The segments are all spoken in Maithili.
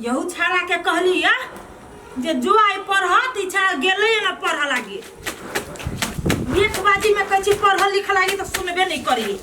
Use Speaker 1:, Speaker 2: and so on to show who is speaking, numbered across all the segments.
Speaker 1: यहू छाड़ा के कहली या जे जो आई पढ़त ई छाड़ा गेलै ना पढ़ लागी लेखबाजी में कहै छी पढ़ लिख लागी तऽ सुनबे नहीं करी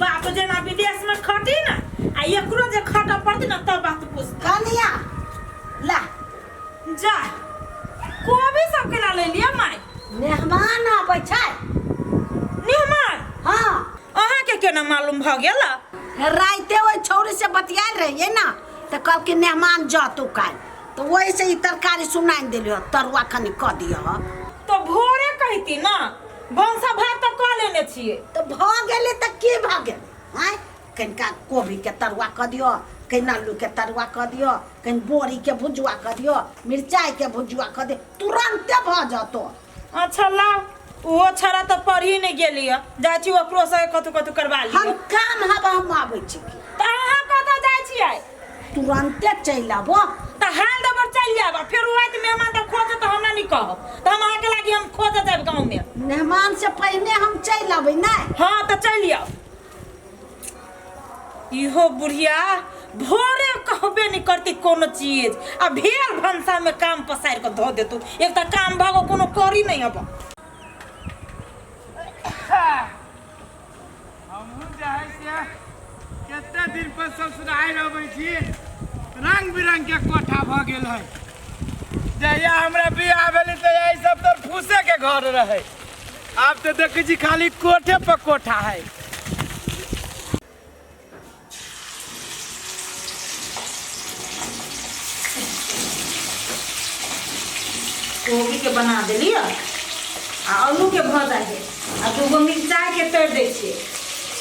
Speaker 1: बाप जेना विदेश में खटी ना आ एकरो जे खटऽ पड़तै ना तब बात पूछतै
Speaker 2: कनिया ला
Speaker 1: जा कोबी सब केना ले लिअ माय
Speaker 2: मेहमान आबै छै
Speaker 1: मेहमान
Speaker 2: हाँ
Speaker 1: अहाँके केना मालूम भऽ गेल
Speaker 2: राइते ओहि छौड़ी से बतियाल रहिए ना तऽ कहलकै मेहमान जतौ काल्हि तऽ ओहि से ई तरकारी सुनाइ देलियो तरुआ कनि कऽ दिअ
Speaker 1: तऽ भोरे कहती ना भनसा भात तऽ कऽ लेने छियै
Speaker 2: तऽ भऽ गेलै तऽ की भऽ गेलै आँय कनिका कोबीके तरुआ कऽ दिअ कनि आलूके तरुआ कऽ दिअ कनि बोरीके भुजुआ कऽ दिअ मिरचाइके भुजुआ कऽ दिअ तुरन्ते भऽ जतौ
Speaker 1: अच्छा लाउ ओहो छड़ा तऽ पढ़ी नहि गेली हँ जाइ छी ओकरो से कतौ कतौ करबा लिअ
Speaker 2: हम काम हब हम आबै छी की
Speaker 1: तऽ अहाँ कतऽ जाइ छियै
Speaker 2: तुरन्ते चलि आबो
Speaker 1: तऽ हाल दबर चलि जायब आ फेर राति मेहमान तऽ खोजत तऽ हमरा नहि कहब तऽ हम अहाँके लागी हम खोजऽ जायब गाँवमे
Speaker 2: मेहमान से पहिने हम चलि अबै नहि
Speaker 1: हँ तऽ चलि आउ इहो बुढ़िया भोरे कहबे नहीं करती कोनो चीज आ भेल भनसा में काम पसार के धो देतू एक तऽ काम भागो कोनो करी नहीं अब
Speaker 3: हमहूँ जे है से कते दिन पर ससुरारि अबै छी रंग बिरंग के कोठा भऽ गेल है जहिया हमरा बियाह भेलै तहिया ई सब तऽ फूसे के घर रहै आब तऽ देखै छी खाली कोठे पर कोठा है
Speaker 1: कोबी के बना देली आ आलू के भऽ जाइ है आ दूगो मिरचाई के तोड़ि दै छियै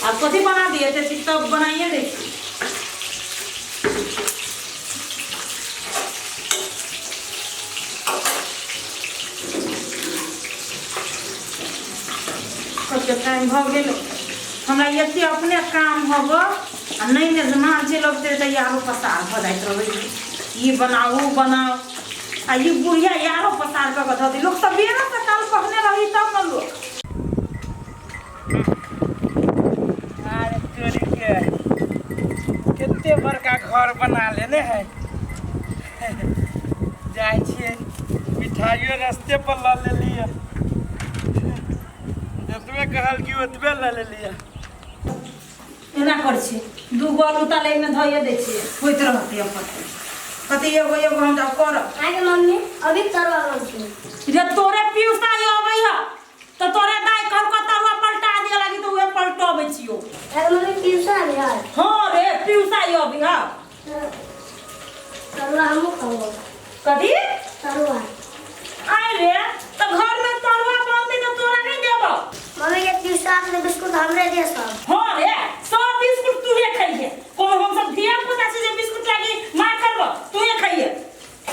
Speaker 1: आ कथी बना दिए ते चीज तब बनाइए दै छियै कते टाइम भऽ गेल हमरा एते अपने काम हब आ नहि मेजमान चलि अबतै तऽ आरो पसार भऽ जाइत रहै ई बनाउ ओ बनाउ आ ई बुढ़िया आरो पसार कऽ कऽ धऽ दी लोक सबेरे सकाल कहने रही तब ने लोक
Speaker 3: अरे तोरी के कते बड़का घर बना लेने है जाइ छियै मिठाइयो रस्ते पर लऽ लेलियै जतबे कहल कि ओतबे लऽ लेलियै
Speaker 1: एना करै छियै दू गो आलू ताल एहिमे धोइए दै छियै होइत रहतै अपन कथी एगो एगो हम जाउ करब
Speaker 4: आगे मम्मी अभी तरुआ बनतै
Speaker 1: रे तोरे पियूसा अबै है तऽ तोरे दाइ कहलको तरुआ पलटा दिअ लागी तऽ उहे पलटबै छियो
Speaker 4: आगे मम्मी पियूसा अभी है
Speaker 1: हँ रे पियूसा अबै है
Speaker 4: तरुआ हमहूँ खाबो
Speaker 1: कथी
Speaker 4: तरुआ
Speaker 1: आय रे तऽ घर में तरुआ बनतै तऽ तोरा नहि देबौ
Speaker 4: मम्मी के पियूसा के बिस्कुट हमरे दे सब
Speaker 1: हँ रे सब बिस्कुट तूहे खइहे कोनो हम सब धिया पुता छी जे बिस्कुट लागी मार करबो तूहे खइहे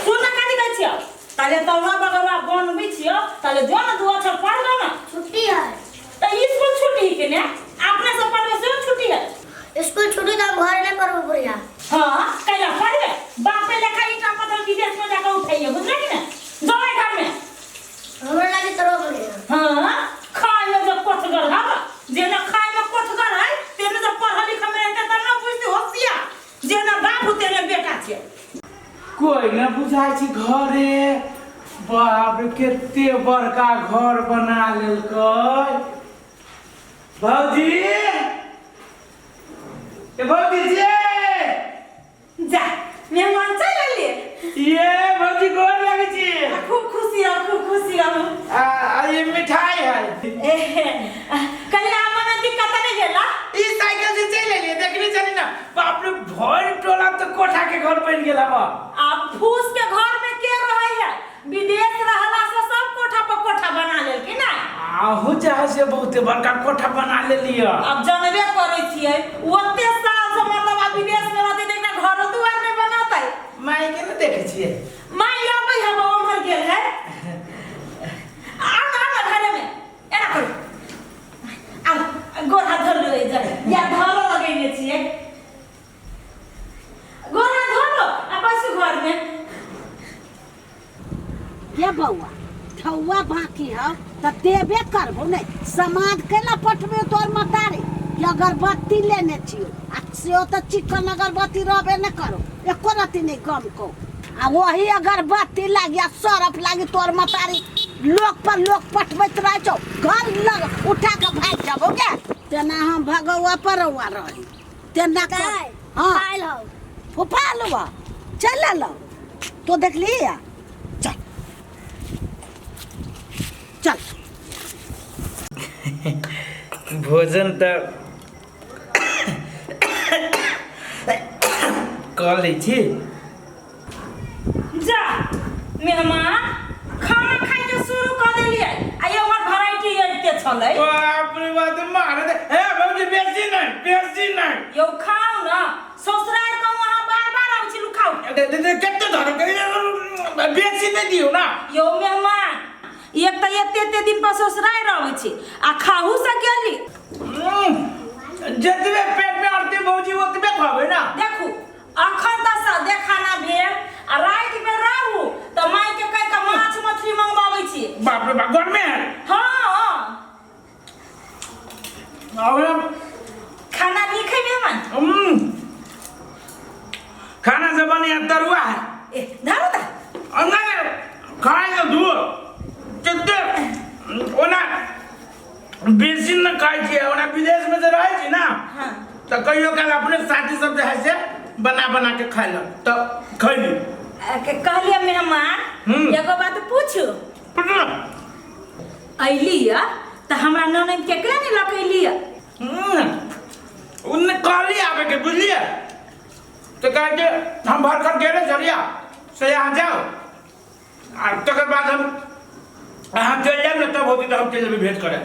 Speaker 1: तू ना काजी कहै छियो ताले तरुआ बगरुआ बनबै छियो ताले जो ना दू अक्षर पढ़ लो ना
Speaker 4: छुट्टी है
Speaker 1: तऽ स्कूल छुट्टी के ने अपने सब पढ़बे सेहो छुट्टी है
Speaker 4: स्कूल छुट्टी तो हम घर नहीं पढ़बो बुढ़िया
Speaker 1: हाँ कैला पढ़बे बापे लेखा ईटा पत्थर विदेश में जाकर उठाइए बुझले कि ने जो घर में
Speaker 4: हमरा लागे तरुआ बनेगा
Speaker 1: हाँ खाय में जब कोठगर हब जेना खाय में कोठगर है तेने जब पढ़ल लिखल में रहते तब ना बुझते होशिया जेना बाप हो तेने बेटा छे
Speaker 3: कोई न बुझाइ छै घरे बाप रे कते बड़का घर बना लेलकै भौजी ए भौजी जे
Speaker 1: जा मेहमान चल एलिए
Speaker 3: ये भौजी गोर लगै छी
Speaker 1: आ खूब खुशी रहो खूब खुशी रहो
Speaker 3: आ आ ये मिठाई है
Speaker 1: कल आबऽ में दिक्कत नहीं भेला
Speaker 3: ई साइकिल से चलि एलियै देखने चली ना बाप रे भरि टोला तऽ कोठा के घर बनि गेल हबा
Speaker 1: आ फूस के घर में के रहे है विदेश रहला से सब कोठा पर कोठा बना लेलखिन ना
Speaker 3: आहू चाहे से बहुते बड़का कोठा बना लेलियै
Speaker 1: अब जानबे करै छियै ओते साल से मतलब आब विदेश में रहते तऽ एकरा घरो दुआर नहि बनातै
Speaker 3: माय के ने देखै छियै
Speaker 1: माय अबै है उम्हर गेल है आउ ना आउ ना घरे में एना करू आउ गोर हाथ धर लो इधर या धरो लगेने छियै गोर हाथ धो लो आ बैसू घर में
Speaker 2: ये बौआ ठौआ बाकी हौ तऽ देबे करबो नहि समाद केना पठबे तोर मतारी कि अगरबत्ती लेने छियो आ सेहो तऽ चिकन अगरबत्ती रहबे नहि करो एको रत्ती नहि गम को आ वही अगरबत्ती लागी आ सरफ लागी तोर मतारी लोक पर लोक पटबैत रहै छौ घर लग उठा के भागि जाबो गे तेना हम भगौआ परौआ रही तेना कर
Speaker 4: दाइ
Speaker 2: हाँ
Speaker 4: आयल हौ
Speaker 2: फुफा लुआ चल लो तो देख लिया चल चल
Speaker 3: भोजन तऽ कऽ लै छी
Speaker 1: जा मेहमान खाना खाइ के शुरू कऽ देलियै आ ये हमर वैरायटी एते छलै
Speaker 3: बाप रे बाप मार दे हे भौजी बेसी नहि बेसी नहि
Speaker 1: यौ खाउ न ससुराल कहूँ अहाँ बार बार आबै छी लुखाउ
Speaker 3: दे दे दे कते धर बेसी नहि दियौ ना
Speaker 1: यौ मेहमान एक तऽ एते एते दिन पर ससुराल रहै छी आ खाहू से गेली
Speaker 3: जतबे पेट में अड़ते भौजी ओतबे खाबै ना
Speaker 1: देखू अखन तऽ सादे खाना भेल आ राति में रहू तऽ माय के कहि के माछ मछली मंगवाबै छी
Speaker 3: बाप रे बाप घर में है
Speaker 1: हाँ हाँ
Speaker 3: और
Speaker 1: खाना नीक है मेहमान
Speaker 3: खाना से बने तरुआ है
Speaker 1: ए धरू तऽ
Speaker 3: अंगा खाय के धो कते ओना बेसी न खाइ छियै ओना विदेशमे जे रहै छी ना
Speaker 1: हाँ
Speaker 3: तऽ कहियो काल अपने साथी सब जे है से बना बना के खैलक तऽ खैली
Speaker 1: कहलियै मेहमान एगो बात पूछू अयली या तऽ हमरा ननैद के केकरा नहि लऽ के अयली या
Speaker 3: उन्ने कहली आबे के बुझलिए तऽ कहे के हम भरखर गेले छलिया से यहाँ जाओ आ तकर बाद हम अहाँ चलि जायब ने तब होती तऽ हम चलि जेबै भेंट करे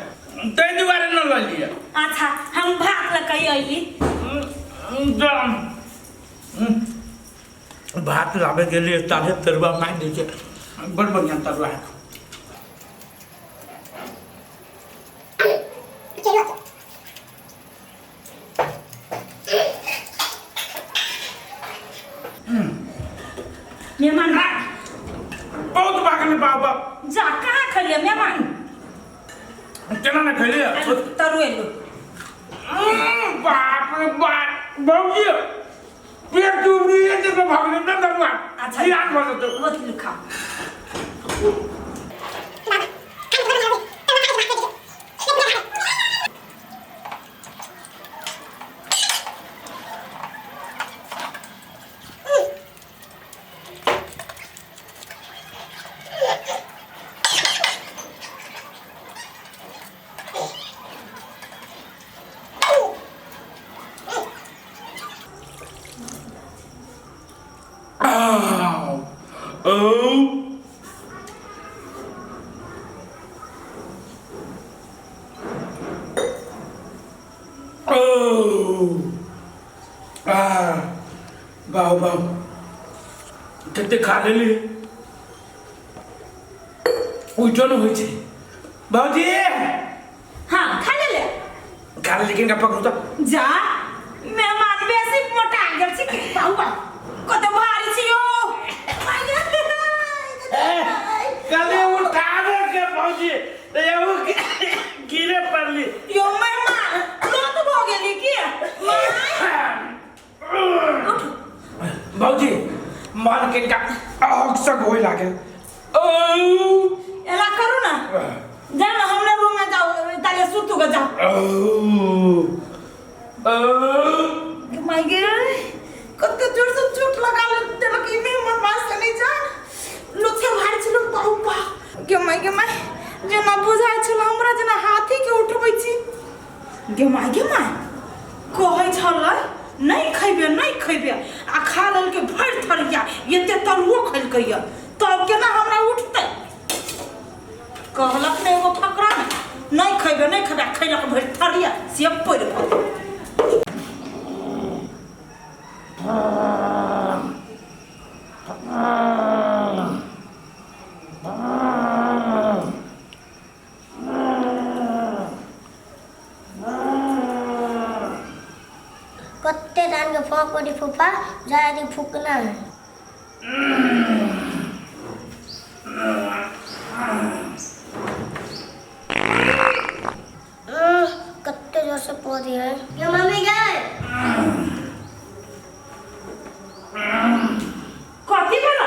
Speaker 3: ताहि दुआरे न लऽ लिअ
Speaker 1: अच्छा हम भात लऽ के अयली
Speaker 3: भात लाबे गेलियै ताले तरुआ मारि दै छै बड़ बढ़िआँ तरुआ है
Speaker 1: मेहमान
Speaker 3: बहुत भागल बाप बाप
Speaker 1: जा कहाँ खलिए मेहमान
Speaker 3: केना ने खैलिए
Speaker 1: तरुएलू
Speaker 3: बाप रे बाप भौजी पेट डूबी है तो भागल ना तरुआ
Speaker 1: अच्छा।
Speaker 3: ध्यान भऽ जेतौ
Speaker 1: रोटी खाओ
Speaker 3: Oh. Oh. Ah. बाहु बाहु कते खा लेली उठो होइ छै बाबूजी
Speaker 1: हाँ खा ले ले
Speaker 3: खा लेली किनका पकड़ू तऽ
Speaker 1: जा मेहमान बेसी मोटा गेल छी बाहु बाहु कते भारी छी यौ
Speaker 3: कले उठावे के भौजी तऽ एगो गिरे पड़ली
Speaker 1: यौ मेहमान लोत भऽ गेली की
Speaker 3: भौजी मन किनका अहक होय लागे ओ
Speaker 1: एला करू ना जा ना हमरे रूम में जाओ ताले सुतू के जाओ
Speaker 3: ओ ओ
Speaker 1: my गे कते जोर से चोट लगा ले देलक ई मेहमान मास से नहीं जान लोथे भारी छल बाहु बा गे माय गे माय जेना बुझाइ छल हमरा जेना हाथी के उठबै छी गे माय गे माय कहै छलै नहि खैबे नहि खैबे आ खा लेलकै भरि थरिया एते तरुओ खैलकै तब केना हमरा उठतै कहलक ने एगो फकरा नहि खैबे नहि खैबे आ खैलक भरि थरिया से पड़ि गेल
Speaker 4: कत्ते धान के फोक पड़ी फूफा जाए दी फूकना है कत्ते जोर से पौधे है ये मम्मी गए
Speaker 1: कथी भेल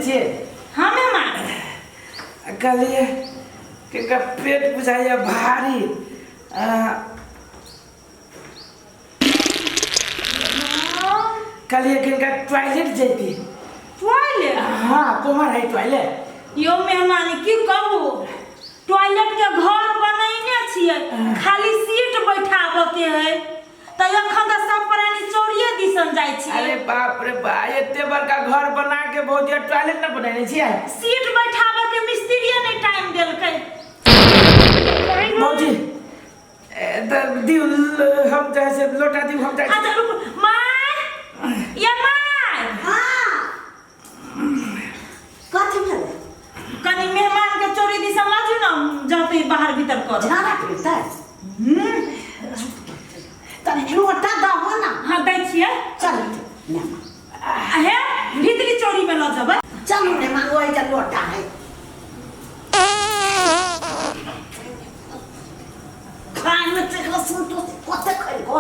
Speaker 3: छियै।
Speaker 1: हाँ मेहमान।
Speaker 3: कहलिए कि एकरा पेट बुझाइए भारी। कहलिए कि इनका टॉयलेट जैती।
Speaker 1: टॉयलेट?
Speaker 3: हाँ, कोमर है टॉयलेट।
Speaker 1: यो मेहमान की कहू, टॉयलेट के घर बनैने छियै, खाली सीट बैठाबऽ के है, तऽ एखन तऽ सब प्राणी चोरिये दिसन जाइ छियै।
Speaker 3: अरे बाप रे बा, एते बड़का घर बना के भौजी टॉयलेट न बनेने छियै?
Speaker 1: सीट बैठाबऽ के मिस्त्रीये नहि टाइम देलकै।
Speaker 3: भौजी तऽ दिउ, हम चाहे से लोटा दिउ, हम चाहे।
Speaker 1: अच्छा रुकू, माय ये माय।
Speaker 2: हाँ, कथी भेलै?
Speaker 1: कनी मेहमान के चोरी दिसन लऽ जू ने, जते बाहर भीतर कर।
Speaker 2: झाड़ा पीतै? तनी लोटा दहो ना।
Speaker 1: हाँ दै छियै।
Speaker 2: चल मेहमान।
Speaker 1: हे भीतरी चोरी में लऽ जेबै।
Speaker 2: चलू मेहमान, ओहि जे लोटा है। खाय में चेकला संतोष कते खैलको?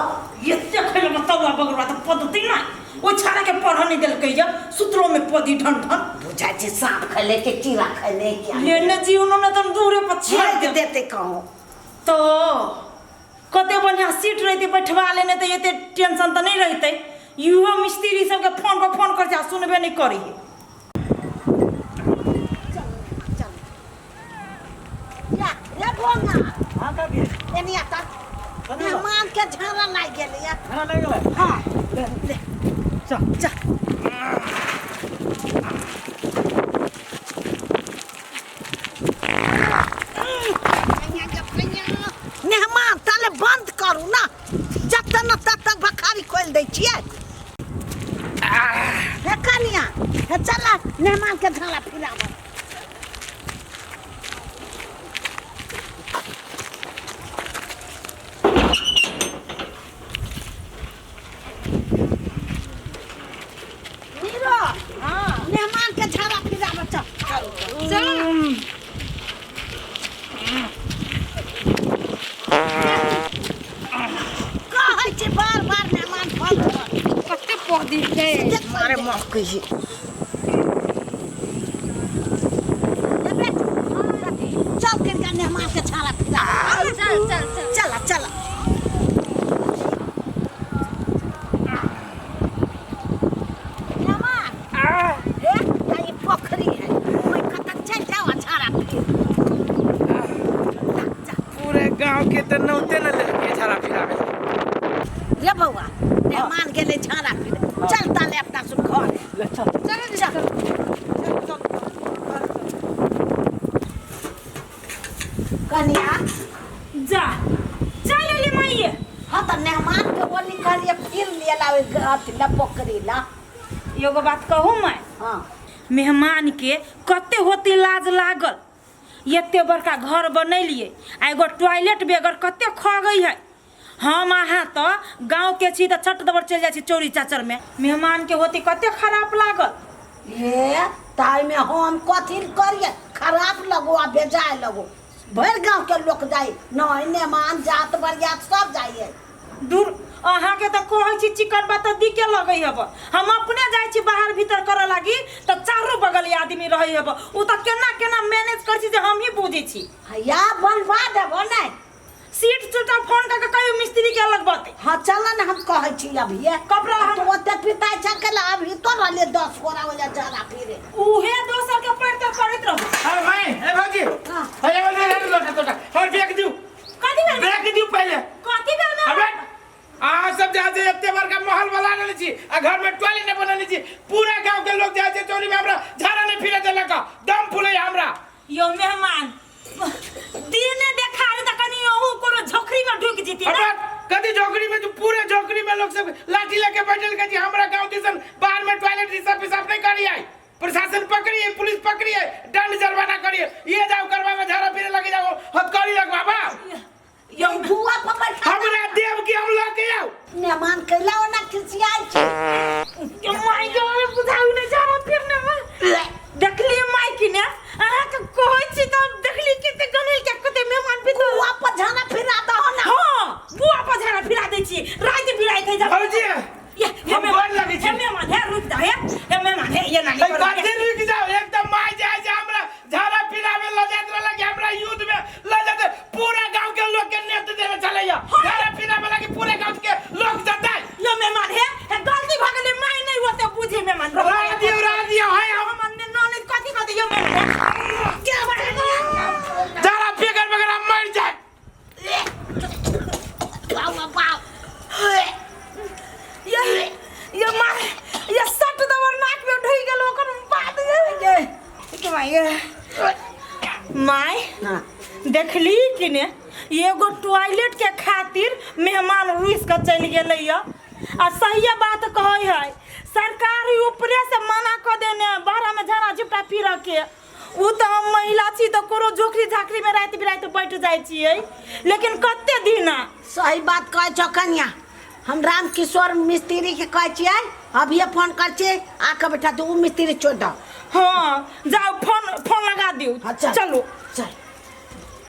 Speaker 1: एते खैलक तौआ बगरुआ तऽ पदती नहि, ओहि छाड़ा के पढ़ऽ नहि देलकै जब सूत्रो में पदी ठन ठन।
Speaker 2: बुझाइ छै साँप खैले के कीड़ा खैले के।
Speaker 1: लेने जीवनो ने तऽ दूरे पर छेड़
Speaker 2: छेड़ देते कहूँ।
Speaker 1: तो कते बढ़िया सीट रहते बैठवा लेने तऽ एते टेंशन तऽ नहि रहते। इहो मिस्त्री सबके फोन पर फोन कर छै, सुनबे नहि करी।
Speaker 2: चल या रे भोंगा।
Speaker 3: हाँ काकी।
Speaker 2: एनी आता मेहमान के झाड़ा लागि गेलै या।
Speaker 3: खाना लागि गेलै?
Speaker 2: हाँ ले
Speaker 3: चल
Speaker 2: चल। मेहमान ताले बंद करू ना, जतऽ न ततऽ बखारी खोलि दै छियै। हे कनिया, हे चल मेहमान के झाड़ा फिराबऽ। नीरो,
Speaker 1: हाँ
Speaker 2: मेहमान के झाड़ा फिराबऽ चल।
Speaker 1: चल
Speaker 2: कहै छै बार बार मेहमान बंद कर।
Speaker 1: कते पौधी छै।
Speaker 2: मारे महकै छै। चल कनिका मेहमान के झाड़ा फिराबऽ।
Speaker 4: चल चल चल
Speaker 2: चल चल। मेहमान हे, तऽ ई पोखरी है, ओहि कतऽ चलि जाओ आ झाड़ा फिर। जा।
Speaker 3: पूरे गांव के तऽ नौते न लेलकै झाड़ा फिराबे।
Speaker 2: रे बौआ, मेहमान गेलै झाड़ा फिर, चल ताले अपना सब घर।
Speaker 3: ले चल।
Speaker 2: चल चल। कनिया
Speaker 1: जा चल एली माइये।
Speaker 2: हाँ तऽ मेहमान के वो निकालिए फिर लिए लावे अथी ला पोखरी ला।
Speaker 1: एगो बात कहू माय?
Speaker 2: हाँ।
Speaker 1: मेहमान के कते होती लाज लागल, एते बड़का घर बनेलिए आ एगो टॉयलेट बेगर कते खगै है। हम अहाँ तऽ गाँव के छी तऽ छट दबर चलि जाइ छी चोरी चाचर में, मेहमान के होती कते खराब लागल।
Speaker 2: हे ताहिमे हम कथी करिए, खराब लगो आ बेजाय लगो, भरि गाँव के लोक जाइ नहीं, मेहमान जात बरियात सब जाइए।
Speaker 1: दूर अहाँके तऽ कहै छी चिकन बात तऽ दिके लगै हब, हम अपने जाइ छी बाहर भीतर करऽ लागी तऽ चारू बगल आदमी रहै हब, ओ तऽ केना केना मैनेज करै छी जे हमही बुझै छी।
Speaker 2: या बनवा देबो नहीं
Speaker 1: सीट चुटा फोन करके कहियो मिस्त्री के लगबते।
Speaker 2: हाँ चल ना, हम कहै छी अभिये।
Speaker 1: कपड़ा हम
Speaker 2: तो ओते पिताई छकल अभी तो रहले 10 गोरा हो जा जरा फिरे।
Speaker 1: उहे दोसर के पैर तऽ करैत रहू।
Speaker 3: अरे भाई, ए भौजी।
Speaker 2: हाँ।
Speaker 3: अरे भौजी, अरे लोटा तोटा। और बैग दिउ।
Speaker 1: कथी भेल?
Speaker 3: बैग दिउ पहिले।
Speaker 1: कथी भेल?
Speaker 3: अबे अहाँ सब जा जे एते बड़का महल बना लेने छी आ घर में टॉयलेट नहीं बनने छी, पूरा गांव के लोग जा जे चोरी में हमरा झाड़ा नहीं फिरे देलक, दम फूले हमरा।
Speaker 1: यो मेहमान दिने देखा रे त कनी ओहू कोनो झोकरी में ढुक जीती ना।
Speaker 3: अबे कथी झोकरी में? तू पूरे झोकरी में लोग सब लाठी लेके बैठल के जी हमरा गांव दिसन बाहर में टॉयलेट सब पेशाब नहीं करी आई, प्रशासन पकड़ी है, पुलिस पकड़ी है, दंड जुर्माना करी है, ये जाओ करवा
Speaker 2: हाँ।
Speaker 1: देखली कि ने, एगो टॉयलेट के खातिर मेहमान रुस के चलि गेलै या। आ सहिए बात कहै है, सरकार ही ऊपरे से मना कऽ देने बाहर में झाड़ा झिपटा फिरऽ के। उ तऽ हम महिला छी तऽ कोनो झोकरी झाकरी में राति बिराति बैठ जाइ छियै, लेकिन कते दिना।
Speaker 2: सही बात कहै छौ कनिया। हम राम किशोर मिस्त्री के कहै छियै, अभिये फोन कर छियै, आके बैठा दू, उ मिस्त्री छोड़ दो।
Speaker 1: हाँ, जाओ, फोन फोन लगा दियौ।
Speaker 2: हाँ, चल।
Speaker 1: चलू।
Speaker 2: चल।